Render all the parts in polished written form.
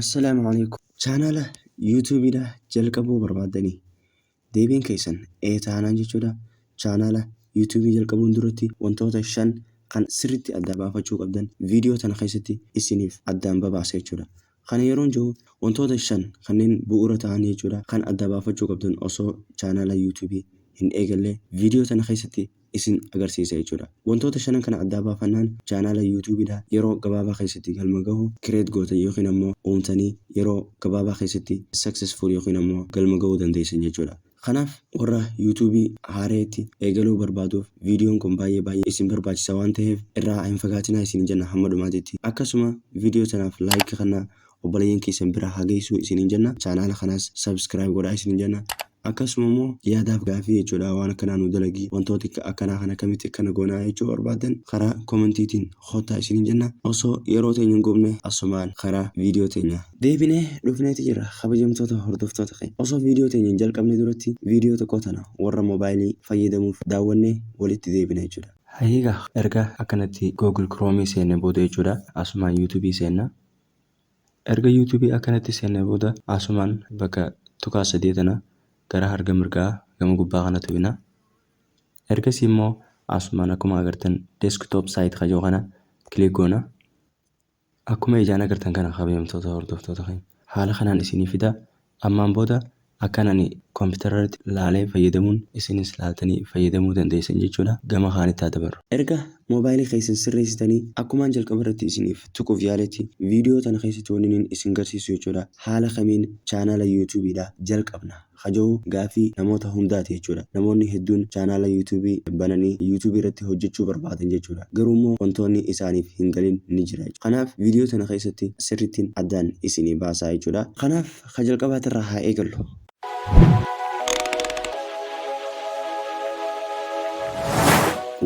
Assalaamu Aleeykum. Chaanaala YouTube'dha jalqabuu barbaaddanii? Deebiin keessan ee taanaan jechuudha. Chaanaala YouTube jalqabuun duratti wantoota 5 kan sirritti adda baafachuu qabdan viidiyoo tana keessatti isiniif addaan babaasa jechuudha. Kana yeroon jedhu wantoota 5 kanneen bu'uura ta'an jechuudha kan adda baafachuu qabdan osoo chaanaala YouTube hin eegalle viidiyoo tana keessatti isin agarsiisa jechuudha. Wantoota shanan kana addaa baafannaan chaanaala YouTube dha yeroo gabaabaa keessatti galma gahu create gootan yookiin ammoo uumtanii yeroo gabaabaa keessatti successful yookiin ammoo galma gahuu dandeessan jechuudha. Kanaaf warra YouTube haareetti eegaluu barbaaduuf viidiyoon kun baay'ee baay'ee isin barbaachisa waan ta'eef irraa hin fagaatinaa isiniin jenna hamma dhumaatitti. Akkasuma viidiyoo tanaaf like kennaa obboleeyyan keessan bira haa geessuu isiniin jenna. Chaanaala kanaas subscribe godhaa isiniin jenna. Akkasuma immoo yaadaaf gaafii jechuudha waan akkanaa nu dalagi wantooti akkanaa kana akkamitti akkana goonaa jechuu barbaaddan karaa komentiitiin kottaa isiniin jenna. Osoo yeroo teenya hin gubne asumaan karaa viidiyoo teenya deebinee dhufneeti jirra kabajamtoota hordoftoota keenya. Osoo viidiyoo teenya hin jalqabne duratti viidiyoo tokko tana warra moobaayilii fayyadamuuf daawwannee walitti deebina jechuudha. Hayyee erga akkanatti Google Chrome seenne booda jechuudha asumaan YouTube seenna. Erga YouTube akkanatti seenne booda asumaan bakka tuqaa sadee tana gara harka mirgaa gama gubbaa kana tuqna. Ergasii immoo asumaan akkuma agartan desktop site ka jedhu kana click goona. Akkuma ijaan agartan kana kabajamtoota hordoftoota keenya haala kanaan isinii fida. Ammaan booda akkan ani kompiitara irratti laalee fayyadamuun isinis laaltanii fayyadamuu dandeessan jechuudha. Gama kaanitti haa dabarru. Erga moobaayilii keessan sirreessitanii akkumaan jalqaba irratti isiniif tuquuf yaaletti viidiyoo tana keessatti wanni isin garsiisu jechuudha haala kamiin chaanaala yuutuubiidha jalqabna ka jedhu gaaffii namoota hundaati jechuudha. Namoonni hedduun chaanaala yuutuubii bananii yuutuubii irratti hojjechuu barbaadan jechuudha. Garuu immoo wantoonni isaaniif hin galin ni jira. Kanaaf viidiyoo tana keessatti sirrittiin addaan isinii baasaa jechuudha. Kanaaf ka jalqabaatirraa haa eegallu.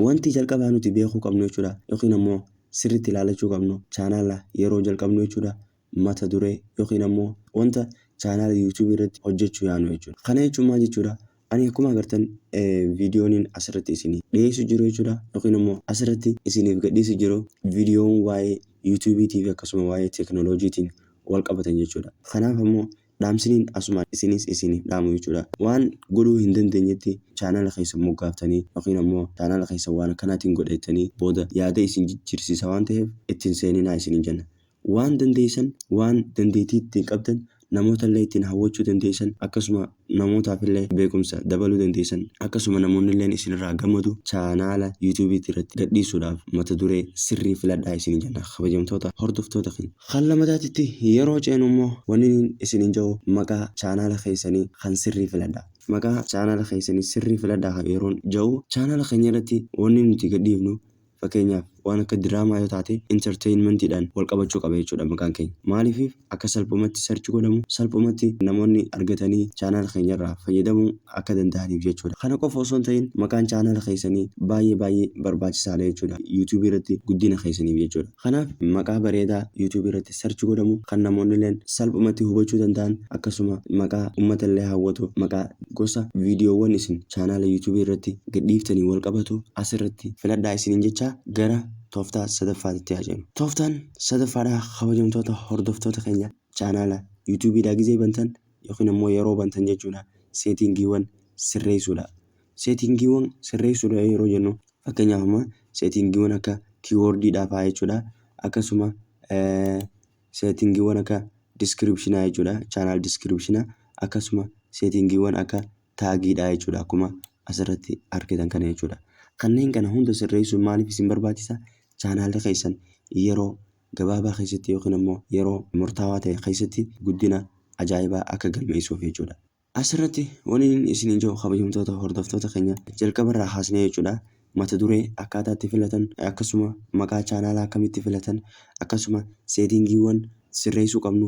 Wanti jalqabaa nuti beekuu qabnu jechuudha yookiin ammoo sirriitti ilaalachuu qabnu chaanaala yeroo jalqabnu jechuudha mata duree yookiin ammoo wanta chaanaala yuutuubii irratti hojjechuu yaanu jechuudha. Kana jechuun maal jechuudha? Ani akkuma agartan viidiyooniin asirratti isinii dhiyeessu jiru jechuudha yookiin ammoo asirratti isiniif gadhiisu jiru viidiyoon waa'ee yuutuubiitii fi akkasuma waa'ee teekinooloojiitiin wal qabatan jechuudha. Kanaaf ammoo dhaamsiniin asuma isinis isiniif dhaamu jechuudha. Waan godhuu hin dandeenyetti chaanaala keessan moggaaftanii yookiin ammoo chaanaala keessan waan akkanaatiin godhettanii booda yaada isin jijjiirsiisa waan ta'eef ittiin seeninaa isiniin jenna. Waan dandeessan, waan dandeettii ittiin qabdan, namoota illee ittiin hawwachuu dandeessan, akkasuma namootaaf illee beekumsa dabaluu dandeessan, akkasuma namoonni illeen isinirraa gammadu chaanaala yuutuubiitti irratti gadhiisuudhaaf mata duree sirrii filadhaa isiniin jenna kabajamtoota hordoftoota keenya. Kan lamataatitti yeroo ceenu immoo wanni isiniin jedhu maqaa chaanaala keessanii kan sirrii filadhaa. Maqaa chaanaala keessanii sirrii filadhaa yeroon jedhu chaanaala keenya irratti wanni nuti gadhiifnu fakkeenyaaf waan akka diraamaa yoo taate entertainmentiidhaan wal qabachuu qaba jechuudha maqaan keenya. Maaliif akka salphumatti search godhamu salphumatti namoonni argatanii chaanaala keenya irraa fayyadamuu akka danda'aniif jechuudha. Kana qofa osoo hin ta'in maqaan chaanaala keessanii baay'ee baay'ee barbaachisaadha jechuudha yuutuubii irratti guddina keessaniif jechuudha. Kanaaf maqaa bareedaa yuutuubii irratti search godhamu kan namoonni illeen salphumatti hubachuu danda'an akkasuma maqaa uummata illee hawwatu maqaa gosa viidiyoowwan isin chaanaala yuutuubii irratti gadhiiftanii wal qabatu asirratti filadhaa isiniin jecha gara tooftaa sadaffaatitti haa ceenu. Tooftaan sadaffaadhaa kabajamtoota hordoftoota keenya chaanaala yuutuubiidhaa gizee bantan yookiin ammoo yeroo bantan jechuudha seetingiiwwan sirreessuudha. Seetingiiwwan sirreessuudha yeroo jennu fakkeenyaaf amma seetingiiwwan akka kiiwoordiidhaa fa'aa jechuudha. Akkasuma seetingiiwwan akka diskiripshinaa jechuudha. Chaanaal diskiripshinaa akkasuma seetingiiwwan akka taagiidhaa jechuudha. Akkuma asirratti argitan kana jechuudha. Kanneen kana hunda sirreessuun maaliif isin barbaachisa? Chaanaalli keessan yeroo gabaabaa keessatti yookiin ammoo yeroo murtaawaa ta'e keessatti guddina ajaa'ibaa akka galmeessuuf jechuudha. Asirratti wanni inni isiniin jedhu kabajamtoota hordoftoota keenya jalqabarraa kaasnee jechuudha. Mata duree akkaataa itti filatan akkasuma maqaa chaanaalaa akkamitti filatan akkasuma seetingiiwwan sirreessuu qabnu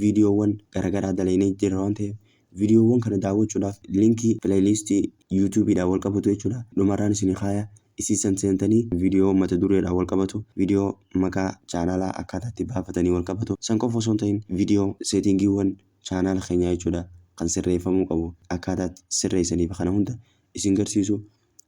viidiyoowwan garaagaraa dalagnee jirra waan ta'eef viidiyoowwan kana daawwachuudhaaf liinkii pileeylistii yuutuubiidhaan wal qabatu jechuudha. Dhumarraan isinii kaaya isii san seentanii viidiyoo mata dureedhaan wal qabatu viidiyoo maqaa chaanaalaa akkaataa itti baafatanii wal qabatu san qofa osoo hin ta'in viidiyoo seetingiiwwan chaanaala keenyaa jechuudha kan sirreeffamuu qabu akkaataa sirreessaniif kana hunda isin garsiisu.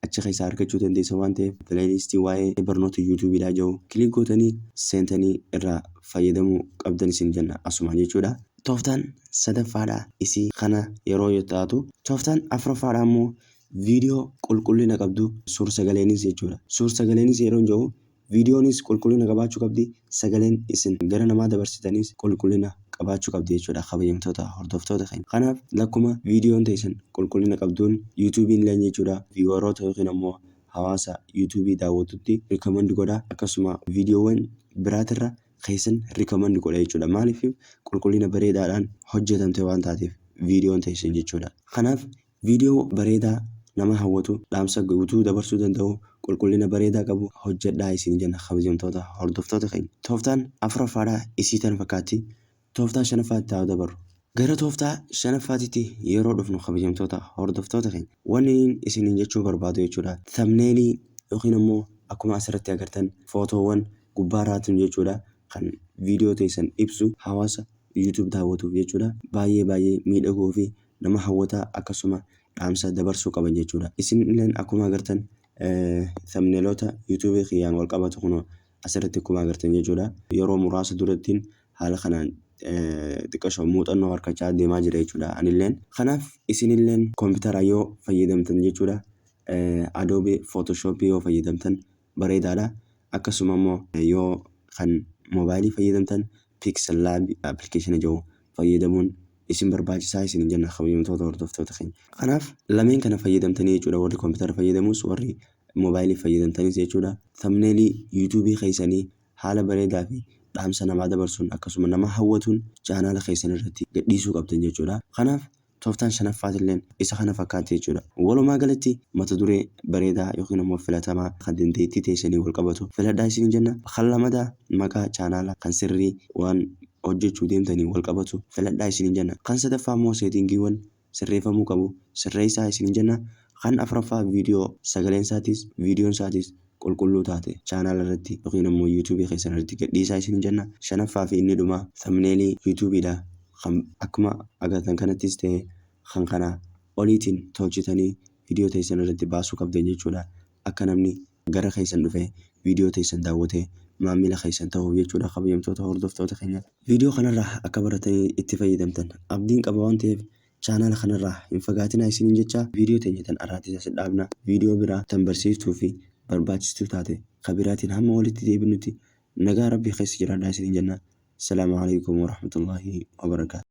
achi keessaa argachuu dandeessan waan ta'eef, playlistii waa'ee barnoota YouTubeiidhaa jiru click gootanii seentanii irraa fayyadamuu qabdan isin jenna asumaan jechuudha. Tooftaan sadaffaadhaa isii kana yeroo taatu, tooftaan afuraffaadhaa immoo viidiyoo qulqullina qabdu, suur sagaleenis jechuudha. Suur sagaleenis yeroo jiru, viidiyoonis qulqullina qabaachuu qabdi, sagaleen isin gara namaa dabarsitanis qulqullina qabaachuu qabdi jechuudha, kabajamtoota hordoftoota keenya. Kanaaf lakkuma viidiyoon teessan qulqullina qabduun YouTubeiin illee jechuudha vieweroota yookiin ammoo hawaasa YouTubeii daawwatutti recommend godha, akkasuma viidiyoowwan biraatirra keessan recommend godha jechuudha. Maaliif? Qulqullina bareedaadhaan hojjetamte waan taateef viidiyoon teessan jechuudha. Kanaaf viidiyoo bareedaa nama hawwatu, dhaamsa guutuu dabarsuu danda'u, qulqullina bareedaa qabu hojjedhaa isin jenna, kabajamtoota hordoftoota keenya. Tooftaan afuraffaadhaa isii tan fakkaatti. Tooftaa shanaffaatti haa dabarru. Gara tooftaa shanaffaatitti yeroo dhufnu, kabajamtoota hordoftoota keenya, wanni isiniin jechuu barbaadu jechuudha. Thumbnailii yookiin ammoo akkuma asirratti agartan footoowwan gubbaarraatiin jechuudha, kan viidiyoo teessan ibsu hawaasa YouTube daawwatuuf jechuudha. Baay'ee baay'ee miidhagoo fi nama hawwataa, akkasuma dhaamsa dabarsuu qaban jechuudha. Isin illeen akkuma agartan thumbnailota YouTubeii kiyyaan wal qabatu kunoo asirratti akkuma agartan jechuudha. Yeroo muraasa durattiin haala kanaan xiqqasho muuxannoo harkachaa deemaa jira jechuudha anilleen. Kanaaf isinilleen koompitara yoo fayyadamtan jechuudha, Adobe Photoshop yoo fayyadamtan bareedaadha. Akkasuma immoo yoo kan moobaayilii fayyadamtan Pixel Lab applicationa jiru fayyadamuun isin barbaachisaa isin jenna, kabajamtoota hordoftoota keenya. Kanaaf lameen kana fayyadamtanii jechuudha, warri koompitara fayyadamus warri moobaayilii fayyadamtanis jechuudha. Thumbnailii YouTubeii keessanii haala bareedaa fi dhaamsa namaa dabarsuun, akkasuma nama hawwatuun chaanaala keessan irratti gadhiisuu qabdan jechuudha. Kanaaf tooftaan shanaffaatilleen isa kana fakkaatti jechuudha. Walumaa galatti mata duree bareedaa yookiin immoo filatamaa kan dandeettii teessanii wal qabatu filadhaa isin jenna. Kan lamadaa maqaa chaanaala kan sirrii waan hojjechuu deemtanii wal qabatu filadhaa isin jenna. Kan sadaffaa immoo settingiiwwan sirreeffamuu qabu sirreessaa isin jenna. Kan afuraffaa viidiyoo sagaleen isaatis viidiyoon isaatis qulqulluu taate chaanaala irratti yookiin immoo YouTubeii keessan irratti gadhiisaa isin jenna. Shanaffaa fi inni dhumaa thumbnailii YouTubeiidha. Kan akkuma agartan kanattis ta'e kan kana oliitiin tolchitanii viidiyoo teessan irratti baasuu qabdan jechuudha. Akka namni gara keessan dhufee viidiyoo teessan daawwatee maamila keessan ta'uuf jechuudha, kabajamtoota hordoftoota keenya. Viidiyoo kanarraa akka baratanii itti fayyadamtan abdiin qaba waan ta'eef, chaanaala kanarraa hin fagaatinaa isiniin jecha, viidiyoo teenya tan arraatis as dhaabna. Viidiyoo biraa tan barsiiftuu fi barbaachistuu taate kabiraatiin hamma walitti deebinutti nagaa rabbii keessa jiraadhaa isiniin jenna. Salaamu alaikum warahmatullaahi wabarakaatu.